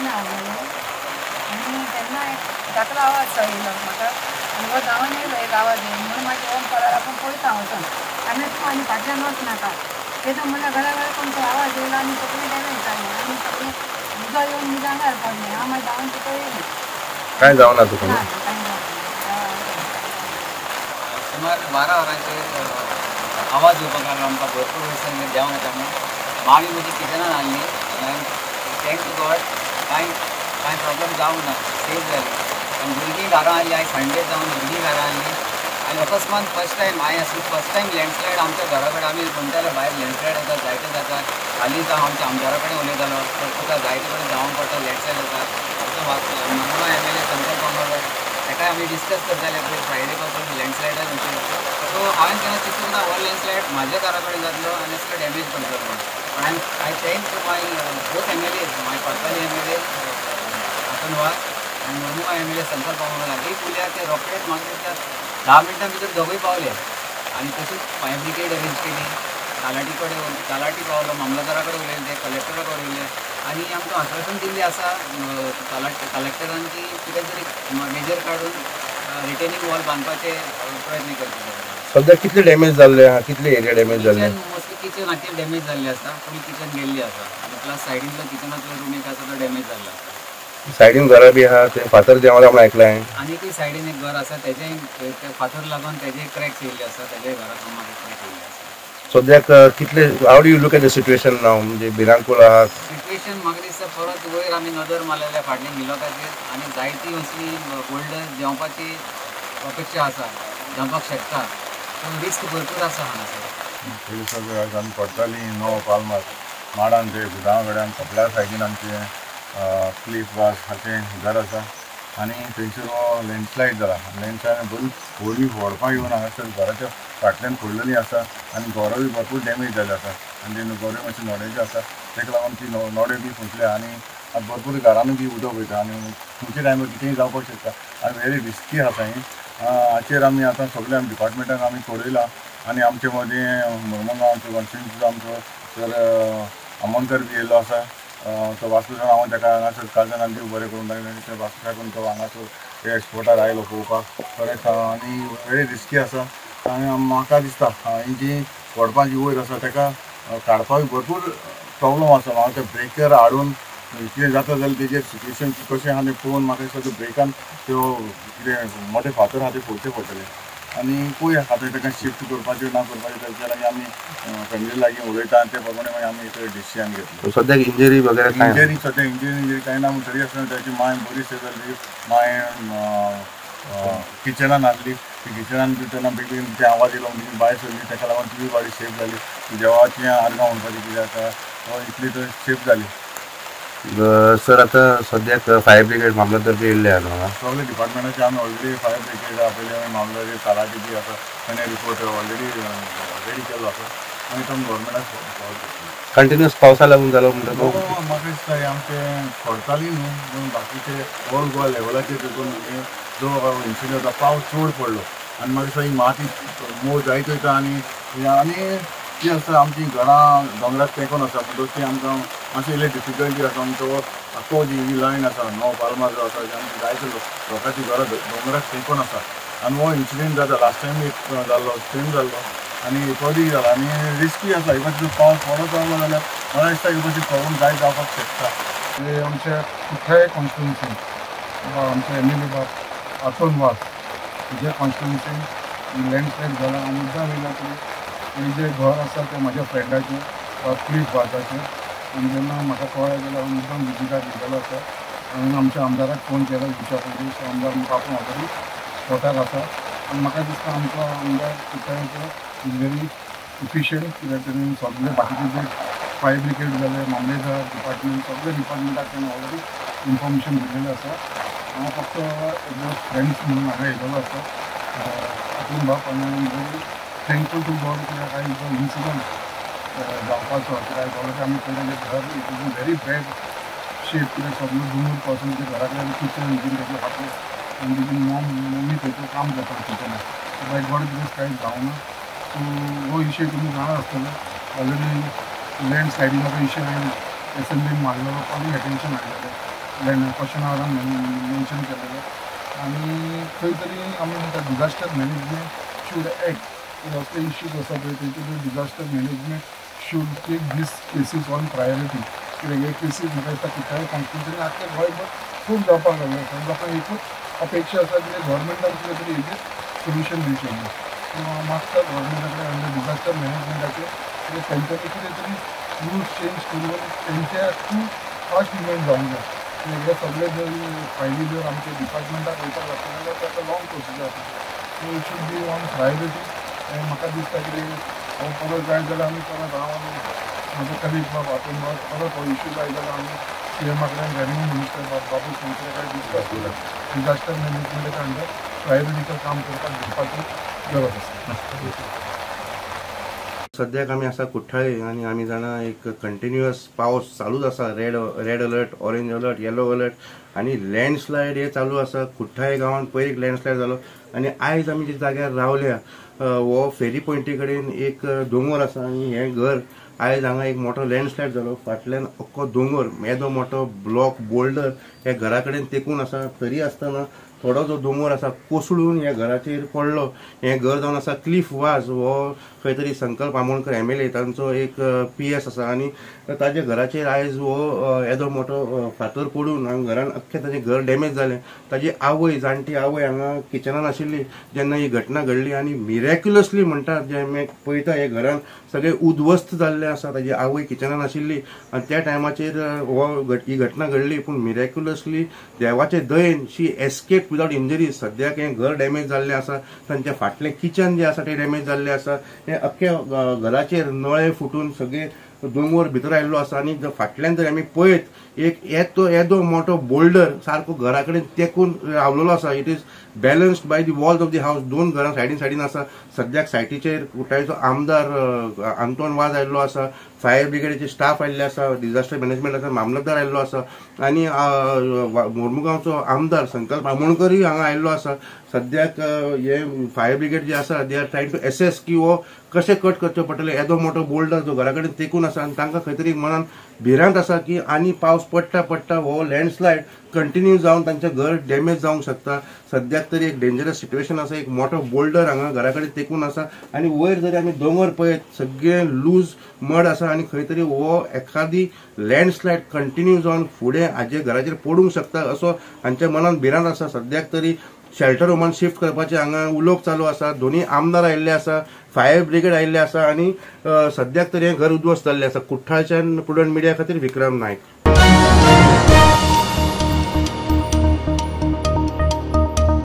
तेन्ना आसलेलें आनी तेन्ना एक धाकलो आवाज सो येयलो म्हाका आनी हो धांवन येयलो एक आवाज येयलो म्हणून मागीर ओम पळोवप आपूण पळयता वचोन आनी तूं आनी फाटल्यान वच नाका तेदो म्हणल्यार घरा घरा कोण आवाज येयलो आनी सगळें डॅमेज जालें आनी सगळें उदक येवन म्हज्या आंगार पडलें. हांव मागीर धांवन तिका येयलें. कांय जावना तुका? ना, कांय जावना. सुमार 12 वरांचेर आवाज येवपाक लागलो आमकां भरपूर वयसान देंवन येता म्हणून. मामी म्हजी किचनान आहली आनी thank God कांय कांय प्रॉब्लम जावंक ना, सेफ जाली. आनी भुरगीं घरां आहली, आयज संडे जावन भुरगीं घरां आहली आनी अकस्मात फर्स्ट टायम हांवें आसली फर्स्ट टायम लँडस्लायड आमच्या घरा कडेन. आमी म्हणटाले भायर लँडस्लायड येता जायते जाता, हालींच हांव आमच्या आमदारा कडेन उलयतालो तर तुका जायते कडेन धांवंक पडटा लँडस्लायड जाता. आमचो मुरमुगांव MLA संकल्प आमोणकर ताकाय आमी डिस्कस करताले पळय फ्रायडे पासून लँडस्लायडाच विशय. सो हांवें केन्ना चिंतूंक ना हो लँडस्लायड म्हाज्या घरा कडेन जातलो आनी असलो डॅमेज करतलो म्हणून. पण I thank to my both MLAs, my Cortalim MLA Anton Vaz आनी मुरमुगांव MLA संकल्प आमोणकर. एक उलयात ते रोखडेच म्हाका दिसता 10 मिनटां भितर दोगूय पावले आनी तशीच फायर ब्रिगेड अरेंज केली. तलाठी कडेन तलाठी पावलो, मामलतदारा कडेन उलयले, ते कलेक्टरा कडेन उलयले आनी आमकां आश्वासन दिल्लें आसा कलेक्टरान की कितें तरी मेजर काडून रिटेनिंग वॉल बांदपाचे प्रयत्न करतले. सद्या कितले डॅमेज जाल्ले आहा, कितले एरिया डॅमेज जाल्ले? मोस्टली किचन आख्खें डॅमेज जाल्लें आसा, फूल किचन गेल्ली आसा आनी प्लस सायडींतलो किचनांतलो रूम एक आसा तो डॅमेज जाल्लो आसा. सायडीन घरां बी आहा, थंय फातर देंवला म्हूण आयकलां हांवें. आनीकूय सायडीन एक घर आसा तेजें फातर लागून तेजें क्रॅक्स येयल्ले आसा, तेजेय घराक मागीर क्रॅक येयल्ले आसा. सद्याक कितले, how do you look at the situation now, म्हणजे भिरांकूळ आहा सिट्युएशन? म्हाका दिसता परत वयर आमी नदर मारलेल्या फाटल्या हिलॉकाचेर आनी जायती असली बोल्डर देंवपाची अपेक्षा आसा, देंवपाक शकता. सो रिस्क भरपूर आसा हांगासर. पयलीं आमी करताली 9 पालमार माडान ते गुदांवा कडेन कपला सायडीन आमचें क्लिफ वास हाचें घर आसा आनी थंयसर हो लँडस्लायड जाला. लँडस्लायड बरी व्हडली व्हडपां येवन हांगासर घराच्या फाटल्यान पडलेली आसा आनी घरां बी भरपूर डॅमेज जाल्ली आसा आनी ते घरां मातशे नोड्याचे आसा ताका लागून ती नोडे बी फुटल्या आनी आतां भरपूर घरानूय बी उदक वयता आनी खंयच्या टायमार कितेंय जावपाक शकता आनी व्हेरी रिस्की आसा ही. हाचेर आमी आतां सगल्या डिपार्टमेंटाक आमी कळयलां आनी आमचे मदीं मुरमुगांव आमचो कॉन्स्टिट्युन्सीचो आमचो सर आमोणकर बी येयल्लो आसा. तो वास्को सावन हांव ताका हांगासर काजनान देव बरें करूं ते वास्को साकून तो हांगासर एक्सपोर्टार आयलो पळोवपाक. खरेंच आनी व्हेरी रिस्की आसा आनी म्हाका दिसता ही जी व्हडपां जी वयर आसा ताका काडपाक भरपूर प्रॉब्लम आसा. म्हाका ते ब्रेकर हाडून कितें जाता जाल्यार तेजेर सिट्युएशन कशें आहा तें पळोवन म्हाका दिसता त्यो ब्रेकान त्यो कितें मोटे फातर आहा ते फोडचे पडटले आनी पळोवया आतां ताका शिफ्ट करपाचें ना करपाचें ताच्या लागीं आमी फॅमिली लागीं उलयता आनी ते प्रमाणे मागीर आमी एक डिसिजन घेतले. सद्याक इंजरी वगैरे काय? इंजरी सद्या इंजरी कांय ना, पूण तरी आसतना ताची मांय बरी सेफ जाली. मांय किचनान आहली, ती किचनान तेन्ना बेगीन बेगीन ते आवाज येयलो म्हणटकीर भायर सरली, ताका लागून तिवूय बारी सेफ जाली. देवाचें आर्गां म्हणपाचें कितें आसा तो इतली तर सेफ जाली. सर आतां सद्याक फायर ब्रिगेड मामलतदार बी येयल्ले आहा हांगा? सगळे डिपार्टमेंटाचे आमी ऑलरेडी फायर ब्रिगेड आपयले, आमी मामलतदार तलाठी बी आसा ताणें रिपोर्ट ऑलरेडी रेडी केल्लो आसा आनी तो गव्हर्मेंटाक फॉरवर्ड करतले. कंटिन्युअस पावसा लागून जालो म्हणटा तो? म्हाका दिसता हें आमचें खडताली न्हू पूण बाकीचे ऑल गोवा लेवलाचेर देखून जो इन्सिडंट जाता पावस चड पडलो आनी म्हाका दिसता ही माती मोव जायत वयता आनी आनी ती आसता आमची घरां दोंगराक तेंकोन आसा म्हणटकच ती आमकां मातशें इल्लें डिफिकल्टी आसा. आमचो आख्खो जी लायन आसा 9 पालमार जो आसा आमची जायते लोकांची घरां दोंगराक तेंकोन आसा आनी हो इन्सिडंट जाता. लास्ट टायम एक जाल्लो सेम जाल्लो आनी तोय जाला आनी रिस्की आसा. एक भाशेन पावस पडत रावलो जाल्यार म्हाका दिसता एक भाशेन प्रॉब्लम जायत जावपाक शकता. आमच्या कुठ्ठाळे कॉन्स्टिट्युन्सीन आमचे MLA बाब आंतोन वास जे कॉन्स्टिट्युन्सीन लँडस्लायड जाला. हांव मुद्दाम येयला की आनी जें घर आसा तें म्हाज्या फ्रेंडाचें क्लिफ वाजाचें आनी जेन्ना म्हाका कळ्ळें जाल्यार हांव मुद्दाम विजिटाक येयलेलो आसा. हांवें आमच्या आमदाराक फोन केलो येवच्या पयलीं. सो आमदार म्हाका आपूण ऑलरेडी स्पॉटार आसा आनी म्हाका दिसता आमचो आमदार कुठ्ठाळेचो is very efficient कित्याक तेणें सगळे बाकीचे जे फायर ब्रिगेड जाले, मामलेदार डिपार्टमेंट सगळे डिपार्टमेंटाक तेणें ऑलरेडी इन्फॉर्मेशन दिल्लेलें आसा. हांव फक्त एज अ फ्रेंड्स म्हणून हांगा येयलेलो आसा आतून बाब आनी very thankful to God कित्याक आयज जो इन्सिडंट जावपाचो कित्याक ऑलरेडी आमी पळयलें घर it is in very bad shape कित्याक सगळो दोंगर पासून ते घरा कडेन किचन बीन तेजे फाटलें आनी तेजी मम्मी थंयसर काम करता किचनाक. बाय गॉड ग्रेस कांय जावना. सो हो इशू तुमी जाणा आसतले ऑलरेडी लँड स्लायडिंगाचो इशू हांवें एसेंब्लीन मारलेलो, कॉलिंग एटेन्शन हाडलेलें. क्वेश्चन आवरान मेन्शन केलेलें आनी खंय तरी आमी म्हणटा डिजास्टर मॅनेजमेंट should act. असले इश्यूज आसा पळय तेचे disaster management should take these cases on priority. कित्याक हे केसीस म्हाका दिसता कुठ्ठाळे कॉन्स्टिट्युन्सीन आख्खे गोंयभर खूब जावपाक लागले. लोकांक एकूच अपेक्षा आसा की गव्हर्मेंटान कितें तरी हेजेर सोल्युशन दिवचें म्हणून. सो हांव मागता गव्हर्मेंटा कडेन अंडर डिजास्टर मॅनेजमेंटाचेर तेंच्यांनी कितें तरी रूल्स चेंज करून तेंच्या थ्रू फास्ट मुवमेंट जावंक जाय. कित्याक हे सगळे जर फायली जर आमच्या डिपार्टमेंटाक वयपाक लागता जाल्यार ताका लाँग प्रोसिजर आसा. So it should be on priority. आनी म्हाका दिसता की हो परत जाय जाल्यार आमी परत हांव आनी म्हजो कलीग बाब आतोन परत हो इशू जाय जाल्यार आमी सीएमा कडेन रेवेन्यू मिनिस्टर बाबू सावंतरा कडेन डिस्कस करून डिजास्टर मॅनेजमेंटाच्या अंडर प्रायोरिटीचेर काम करपाक घेवपाची गरज आसा. सद्याक आमी आसा कुठ्ठाळे आनी आमी जाणा एक कंटिन्युअस पावस चालूच आसा. Red alert, orange alert, yellow alert आनी लँडस्लायड हे चालू आसा. कुठ्ठाळे गांवांत पयर एक लँडस्लायड जालो आनी आयज आमी जे जाग्यार रावल्या हो फेरी पॉयंटी कडेन एक दोंगर आसा आनी हें घर आयज हांगा एक मोठो लँडस्लायड जालो. फाटल्यान अख्खो दोंगर येदो मोठो ब्लॉक बोल्डर ह्या घरा कडेन तेकून आसा. तरी आसतना थोडो जो दोंगर आसा कोसळून ह्या घराचेर पडलो. हें घर जावन आसा क्लिफ वाज हो खंय तरी संकल्प आमोणकर MLA तांचो एक PS आसा आनी ताज्या घराचेर आयज हो येदो मोठो फातर पडून घरान अख्खें ताजें घर डॅमेज जालें. ताजी आवय, जाणटी आवय हांगा किचनान आशिल्ली जेन्ना ही घटना घडली आनी मिरेक्युलसली म्हणटात जें आमी पळयता हे घरान सगळें उद्ध्वस्त जाल्लें आसा. ताजी आवय किचनान आशिल्ली आनी त्या टायमाचेर हो ही घटना घडली, पूण मिरेक्युलसली देवाचे दयेन शी एस्केप विदाउट इंजरीज. सद्याक हें घर डॅमेज जाल्लें आसा. तांच्या फाटलें किचन जें आसा तें डॅमेज जाल्लें आसा. हें अख्ख्या घराचेर नळे फुटून सगळे दोंगर भितर आयिल्लो आसा आनी फाटल्यान जर आमी पळयत एक येदो मोठो बोल्डर सारको घरा कडेन तेकून रावलेलो आसा. It is balanced by the walls of the house. दोन घरां सायडीन सायडीन आसा. सद्याक सायटीचेर कुठ्ठाळेचो आमदार आंतोन वाज आयिल्लो आसा, फायर ब्रिगेडीचे स्टाफ आयिल्ले आसा, डिजास्टर मॅनेजमेंटाचो मामलतदार आयिल्लो आसा आनी मोर्मुगांवचो आमदार संकल्प आमोणकरूय हांगा आयिल्लो आसा. सद्याक हे फायर ब्रिगेड जे आसा they are trying to assess की हो कशें कट करचें पडटलें. येदो मोठो बोल्डर जो घरा कडेन तेकून आसा आनी तांकां खंय तरी मनान भिरांत आसा की आनी पावस पडटा पडटा हो लँडस्लायड कंटिन्यू जावन तांचें घर डॅमेज जावंक शकता. सद्याक तरी एक डेंजरस सिट्युएशन आसा. एक मोठो बोल्डर हांगा घरा कडेन तेकून आसा आनी वयर जरी आमी दोंगर पळयत सगळें लूज मड आसा आनी खंय तरी हो एखादी लँडस्लायड कंटिन्यू जावन फुडें हाजे घराचेर पडूंक शकता असो हांच्या मनान भिरांत आसा. सद्याक तरी शेल्टर होमान शिफ्ट करपाचें हांगा उलोवप चालू आसा. दोनी आमदार आयिल्ले आसा, फायर ब्रिगेड आयिल्ले आसा आनी सद्याक तरी हें घर उद्ध्वस्त जाल्लें आसा. कुठ्ठाळच्यान प्रुडंट मिडिया खातीर विक्रम नायक.